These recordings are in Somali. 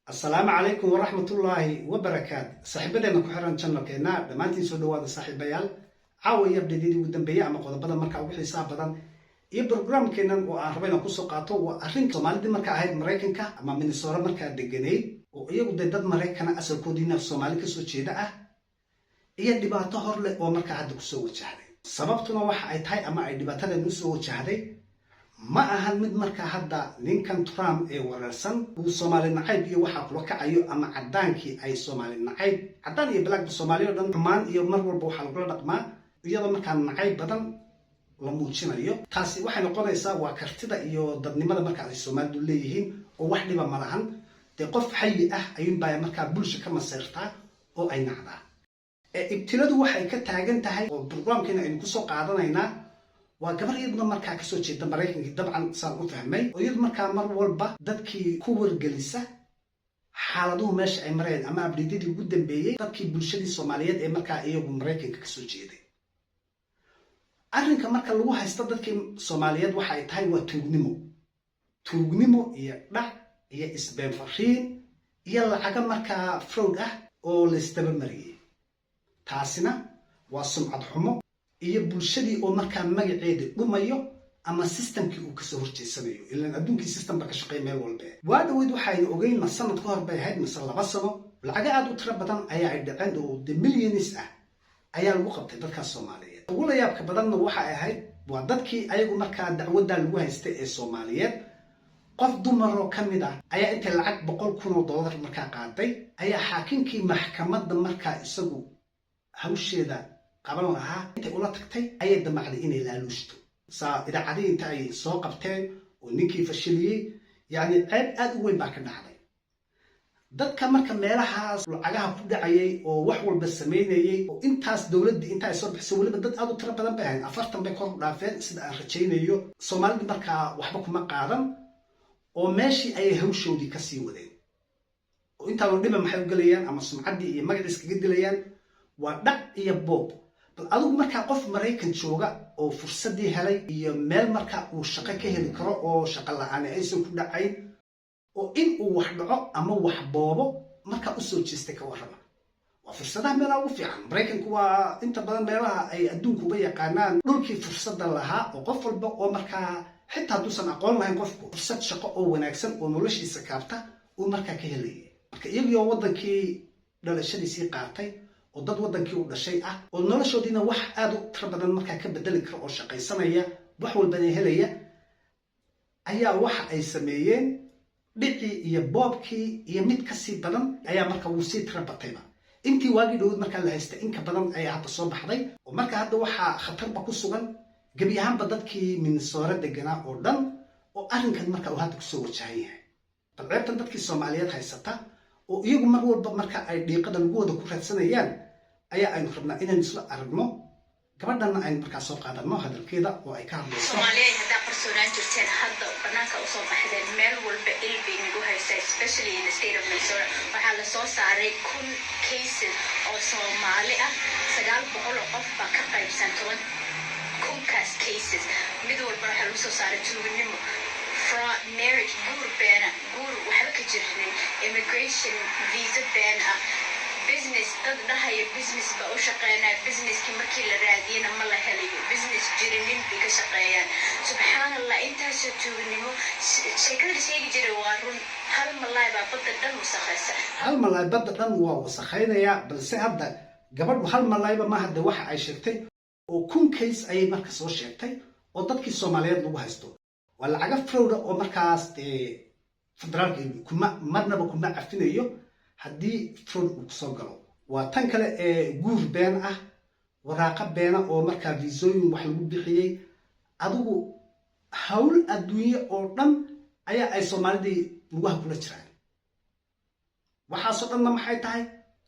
Asalaamu calaykum waraxmatullaahi wabarakaat. Saaxiibadeenna ku xiran channelkeenna dhammaantiin, soo dhawaada saaxiibayaal. Caawa iyo updateyadii ugu dambeeyey ama qodobada markaa ugu xiisaha badan iyo programkeennan oo aan raba inaan kusoo qaato waa arrin Soomaalidii markaa ahayd Maraykanka ama Minnesota markaa deganayd, oo iyagu dee dad Maraykana asalkoodiina Soomaali kasoo jeeda ah, iyo dhibaato hor leh oo markaa hadda kusoo wajahday. Sababtuna waxa ay tahay ama ay dhibaatadan usoo wajahday ma ahan mid markaa hadda ninkan Trump ee wareersan uu Soomaali nacayb iyo waxaa kula kacayo, ama caddaankii ay Soomaali nacayb, caddaan iyo blackba, Soomaali o dhan xumaan iyo mar walba waxaa lagula dhaqmaa iyadoo markaa nacayb badan la muujinayo. Taasi waxay noqonaysaa waa kartida iyo dadnimada markaa ay Soomaalidu leeyihiin, oo wax dhiba ma lahan. Dee qof xayi ah ayuunbaa markaa bulsha ka maseyrtaa oo ay nacdaa. Ibtiladu waxay ka taagan tahay oo programkeena aynu kusoo qaadanaynaa waa gabar iyaduna markaa kasoo jeeda Maraykankii, dabcan saan u fahmay, oo iyadu markaa mar walba dadkii ku wargelisa xaaladuhu meesha ay mareen ama updateyadii ugu dambeeyey dadkii bulshadii Soomaaliyeed ee markaa iyagu Maraykanka kasoo jeeday. Arrinka marka lagu haysto dadkii Soomaaliyeed waxa ay tahay waa tuugnimo, tuugnimo iyo dhac iyo isbeen fariin iyo lacago markaa fraud ah oo laysdaba mariyey. Taasina waa sumcad xumo iyo bulshadii oo markaa magaceedii dhumayo ama systemkii uu kasoo horjeesanayo, ilaan adduunkii system ba ka shaqeeya meel walbe. Waa dhaweyd waxaynu ogeyn, ma sanad ka hor bay ahayd mise 2 sano, lacago aad u tiro badan ayaa ay dhaceen oo de millions ah ayaa lagu qabtay dadkaas Soomaaliyeed. Ugu la yaabka badanna waxay ahayd waa dadkii ayagu markaa dacwaddaa lagu haystay ee Soomaaliyeed, qof dumaroo ka mid ah ayaa intay lacag $100,000 markaa qaaday ayaa xaakinkii maxkamadda markaa isagu hawsheeda qaban lahaa intay ula tagtay ayay damacday inay laaluushto. Saa idaacadihii inta ay soo qabteen oo ninkii fashiliyey. Yacni ceeb aad u weyn baa ka dhacday dadka marka meelahaas lacagaha ku dhacayay oo wax walba samaynayay, oo intaas dowladdii inta ay soo bixisay. Weliba dad aad u tiro badan bay ahayn, 40 bay kor u dhaafeen sida aan rajaynayo. Soomaalida markaa waxba kuma qaadan oo meeshii ayay hawshoodii ka sii wadeen, oo intaanoo dhiba maxay u gelayaan ama sumcaddii iyo magacii iskaga dilayaan? Waa dhac iyo boob. Bal adigu markaa qof Maraykan jooga oo fursaddii helay iyo meel markaa uu shaqo ka heli karo oo shaqo la-aani aysan ku dhacayn, oo in uu wax dhaco ama wax boobo markaa usoo jeestay, ka warrama. Waa fursadaha meelaha ugu fiican. Maraykanku waa inta badan meelaha ay adduunku uga yaqaanaan dhulkii fursadda lahaa, oo qof walba oo markaa xitaa hadduusan aqoon lahayn qofku fursad shaqo oo wanaagsan oo noloshiisa kaabta uu markaa ka helayay. Marka iyagioo waddankii dhalashadiisii qaatay oo dad waddankii u dhashay ah oo noloshoodiina wax aad u tiro badan markaa ka bedeli kara oo shaqaysanaya, wax walbana helaya, ayaa waxa ay sameeyeen dhicii iyo boobkii iyo mid kasii badan ayaa marka wuu sii tiro batayba. Intii waagii dhowod markaa la haystay inka badan ayaa hadda soo baxday, oo marka hadda waxaa khatarba ku sugan gebi ahaanba dadkii Minnesota deganaa oo dhan oo arrinkan marka uu hadda kusoo wajahan yahay. Bal ceebtan dadkii Soomaaliyeed haysata oo iyagu mar walba marka ay dhiiqada lugahooda ku raadsanayaan ayaa aynu rabnaa inaynu isla aragno. Gabadhanna aynu markaa soo qaadanno hadalkeeda oo ay ka hadlayso. Soomaaliya, haddaa qarsoonaan jirteen, hadda banaanka usoo baxdeen. Meel walba il bay nagu haysaa, especially in the state of Minnesota. Waxaa lasoo saaray 1000 cases oo Soomaali ah. 900 oo qof baa ka qaybsan toban kunkaas cases. Mid walba waxaa lagu soo saaray tuuganimo, fraud, marriage, guur beena, guur waxba ka jirinin, immigration visa been ah, business dad dhahaya business baa u shaqeynaya, businesskii markii la raadiyana ma la helayo, business jirinin bay ka shaqeeyaan. Subxaan Allah, intaasoo tuuganimo. Sheekada la sheegi jiray waa run: hal malaay baa badda dhan wasakhaysa. Hal malaay badda dhan waa wasakhaynayaa, balse hadda gabadhu hal malaayba maaha. De waxa ay sheegtay oo 1000 case ayay marka soo sheegtay oo dadkii Soomaaliyeed lagu haysto waa lacaga fraud ah, oo markaas dee federaalka kuma marnaba kuma cafinayo haddii fraud uu kusoo galo. Waa tan kale ee guur been ah, waraaqo beena oo markaa viisooyin wax lagu bixiyey. Adigu hawl adduunye oo dhan ayaa ay Soomaalidii lugaha kula jiraan. Waxaasoo dhanna maxay tahay?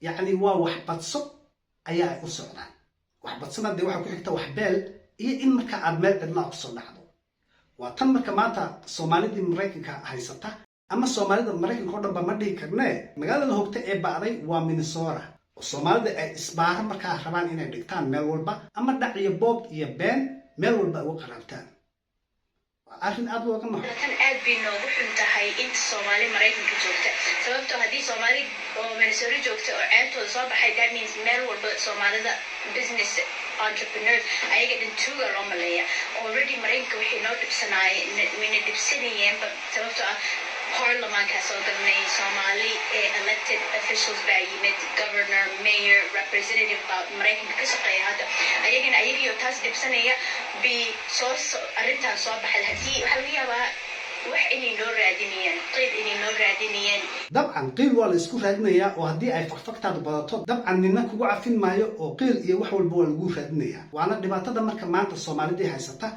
Yacni waa wax badso ayaa ay u socdaan. Wax badsana dee waxaa ku xigta wax beel iyo in marka aad meel cidlaa kusoo dhacdo. Waa tan marka maanta Soomaalidii Maraykanka haysata, ama Soomaalida Maraykanka o dhan ba ma dhihi karnee. Magaalada hogta ee ba'day waa Minnesota, oo Soomaalida ay isbaaro markaa rabaan inay dhigtaan meel walba, ama dhac iyo boob iyo been meel walba ay uga qaraabtaan. Waa Arrin aad looga naxo. Tan aad bay noogu xun tahay inta Soomaali Maraykanka joogta, sababtoo haddii Soomaali oo Minnesota joogta oo ceebtooda soo baxay, that means meel walba Soomaalida business entrepreneurs ayaga dhan tuuga loo maleeya. Already Maraykanka waxay noo dhibsanaayeen, wayna dhibsanayeenba, sababtoo ah baarlamaankaa soo galnay, Soomaali ee elected officials baa yimid, governor, mayor, representative baa Maraykanka ka shaqeeya. Hadda ayagana ayagiyo taas dhibsanaya bay soo arrintan soo baxay. Haddii waxaa laga yaabaa wax inay noo raadinayaan, qiil inay noo raadinayaan. Dabcan qiil waa la isku raadinayaa, oo haddii ay fakfagtaadu badato, dabcan nina kugu cafin maayo, oo qiil iyo wax walba waa lagu raadinayaa. Waana dhibaatada marka maanta Soomaalidii haysata.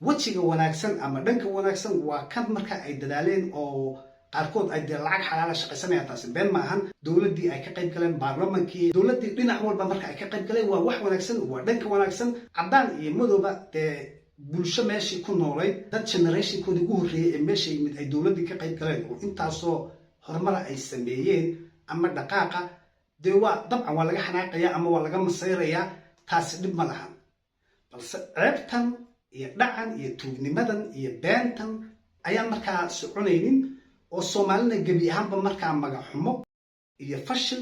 Wejiga wanaagsan ama dhanka wanaagsan waa kan marka ay dadaaleen oo qaarkood ay dee lacag xalaala shaqaysanayaan. Taasi been ma ahan. Dowladdii ay ka qayb galeen, baarlamankii, dowladdii, dhinac walba marka ay ka qayb galeen, waa wax wanaagsan, waa dhanka wanaagsan. Caddaan iyo madooba dee bulsho meeshii ku noolayd, dad generationkoodii ugu horreeyey ee meesha yimid ay dowladdii ka qayb galeen oo intaasoo horumara ay sameeyeen ama dhaqaaqa, dee waa dabcan waa laga xanaaqayaa ama waa laga masayrayaa. Taasi dhib ma lahan, balse ceebtan iyo dhacan iyo tuugnimadan iyo beentan ayaan markaa soconaynin, oo Soomaalina gebi ahaanba markaa magaxumo iyo fashil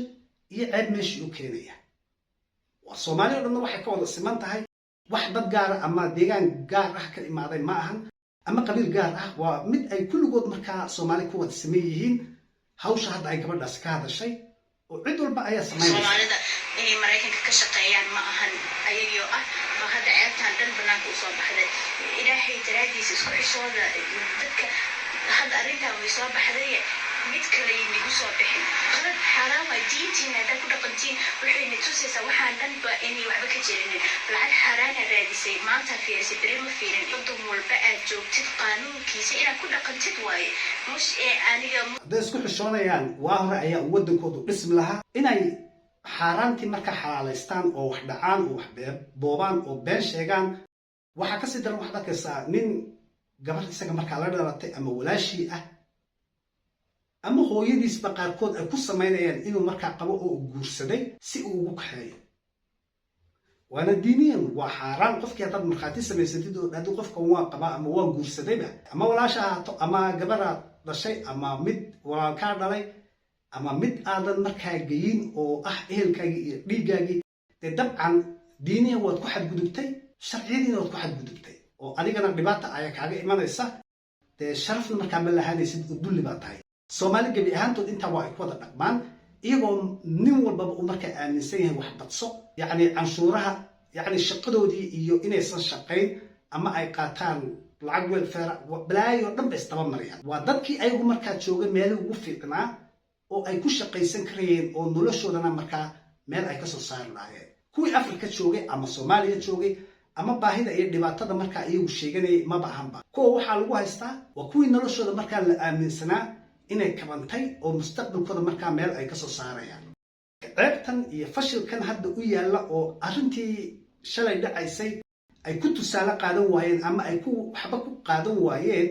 iyo ceeb meeshii u keenaya. Waa Soomaali o dhanna waxay ka wada siman tahay. Wax dad gaara ama deegaan gaar ah ka imaaday ma ahan ama qabiil gaar ah. Waa mid ay kulligood markaa Soomaali ku wada siman yihiin. Hawsha hadda ay gabadhaasi ka hadashay oo cid walba ayaa samaynaysa. Soomaalida inay Maraykanka ka shaqeeyaan ma ahan ayagoo ah oo hadda ceebtan dhan banaanka usoo baxday. Ilaahay daraadiisa isku xishooda dadka. Hadda arrintan way soo baxday, mid kale nagu soo bixin. Qalad xaaraan waa diintiina haddaa ku dhaqantiin. Waxayna tusaysaa waxaan dhanba inay waxba ka jirinin. Lacag xaaraana raadisay, maanta fiirisay, beri ma fiirin. Waddan walba aad joogtid qaanuunkiisa inaad ku dhaqantid waaye. Mush ee aniga Hadday isku xishoonayaan, waa hore ayaa uu waddankoodu dhismi lahaa. Inay xaaraantii markaa xalaalaystaan oo wax dhacaan oo wax boobaan oo been sheegaan, waxaa kasii daran waxaad arkaysaa nin gabar isaga markaa la dhalatay ama walaashii ah ama hooyadiisba qaarkood ay ku samaynayaan inuu markaa qabo oo uu guursaday si uu ugu kaxeeyo. Waana diiniyan waa xaaraan. Qofkii haddaad markhaati samaysatid oo dhahdi qofkan waa qabaa ama waa guursadayba, ama walaasha ahaato ama gabaraad dhashay ama mid walaalkaa dhalay ama mid aadan markaa geyin oo ah ehelkaagii iyo dhiiggaagii, dee dabcan diiniyan waad ku xadgudubtay, sharciyadiina waad ku xadgudubtay, oo adigana dhibaata ayaa kaaga imanaysa. Dee sharafna markaa ma lahaanaysid oo dulli baa tahay. Soomaali gebi ahaantood intaa waa ay ku wada dhaqmaan, iyagoo nin walbaba uu markaa aaminsan yahay wax badso, yacni canshuuraha, yacni shaqadoodii iyo inaysan shaqayn ama ay qaataan lacag welfare, balaayo dhan bay isdaba marayaan. Waa dadkii ayagu markaa jooga meelihii ugu fiicnaa oo ay ku shaqaysan karayeen oo noloshoodana markaa meel ay kasoo saari lahaayeen. Kuwii Afrika joogay ama Soomaaliya joogay ama baahida iyo dhibaatada markaa iyagu sheeganayay maba ahanba. Kuwa waxaa lagu haystaa waa kuwii noloshooda markaa la aaminsanaa inay kabantay oo mustaqbalkooda markaa meel ay kasoo saarayaan. Ceebtan iyo fashilkan hadda u yaalla oo arrintii shalay dhacaysay ay ku tusaale qaadan waayeen ama ay ku waxba ku qaadan waayeen,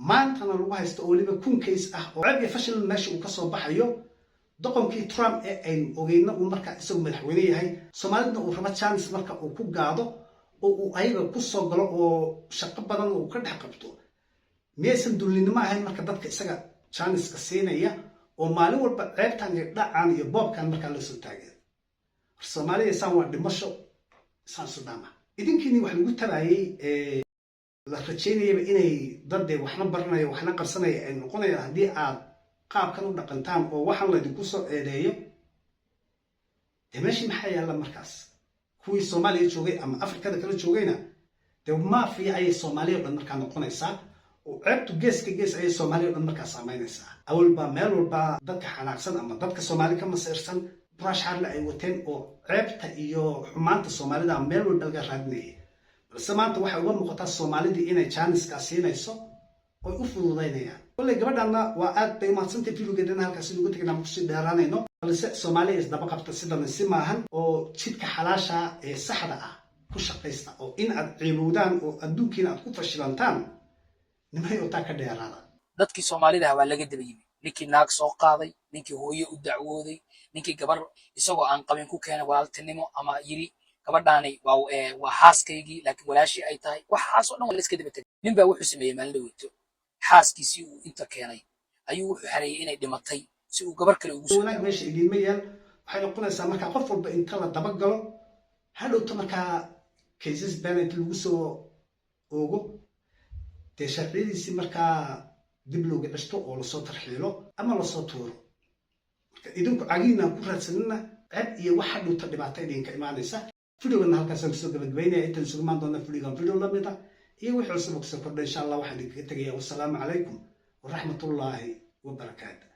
maantana lagu haysto oo weliba 1000 case ah oo ceeb iyo fashil meesha uu kasoo baxayo. Doqonkii Trump ee aynu ogeyna uu markaa isagu madaxweyne yahay, Soomaalidna uu rabo chance marka uu ku gaado oo uu ayaga ku soo galo oo shaqo badan uu ka dhex qabto, miyaysan dullinimo ahayn marka dadka isaga chanceka siinaya oo maalin walba ceebtan iyo dhacan iyo boobkan markaa la soo taagan? War Soomaaliya, isaan waa dhimasho, isaan sudaama. Idinkiini wax lagu tabayey, la rajaynayaba inay dad dee waxna baranaya waxna qabsanaya ay noqonayaan, haddii aad qaabkan u dhaqantaan oo waxaan laydinku soo eedeeyo, dee meeshii maxaa yaalla markaas? Kuwii Soomaaliya joogay ama Afrikada kala joogayna dee maafiya ayay Soomaaliya o dhan markaa noqonaysaa, oo ceebtu geeska gees ayay Soomaaliya o dhan markaa saamaynaysaa. Awalbaa meel walba dadka xanaaqsan ama dadka Soomaali ka masayrsan brush harle ay wateen oo ceebta iyo xumaanta Soomaalida meel walba laga raadinayay, balse maanta waxay uga muuqataa Soomaalidii inay chancekaa siinayso oy u fududaynayaan. Kolley gabadhanna waa aad bay umahadsantay. Videogeedana halkaasi nugu tegna, ma kusii dheeraanayno, balse Soomaaliya isdaba qabta, sidana si maahan, oo jidka xalaasha ee saxda ah ku shaqaysta, oo in aad ceebowdaan oo adduunkiina aad ku fashilantaan nimay otaa ka dheeraada. Dadkii Soomaalida ah waa laga daba yimi. Ninkii naag soo qaaday, ninkii hooye u dacwooday, ninkii gabar isagoo aan qabin ku keenay walaaltinimo ama yiri gabadhaani waa xaaskaygii laakiin walaashii ay tahay, waxaasoo dhan waa la iska daba tegay. Nin baa wuxuu sameeyey maalin dhaweyto, xaaskiisii uu inta keenay ayuu wuxuu xareeyey inay dhimatay si uu gabar kale ugu soo Wanaag meesha idiinma yaal. Waxay noqonaysaa markaa qof walba inta la dabagalo, hadhowta markaa cases been inta lagu soo oogo, dee sharciyadiisii markaa dib looga ceshto oo lasoo tarxiilo ama lasoo tuuro. Marka idinku cagiinaan ku raadsanina ceeb iyo wax hadhowta dhibaato idinka imaanaysa. Videogana halkaasaan kusoo gabagabaynaya. Intaan isugu imaan doona videogan video lamid ah iyo wixii cusub kusoo kordha, insha Allah, waxaan idinkaga tegaya wasalaamu calaykum waraxmatullaahi wabarakaatu.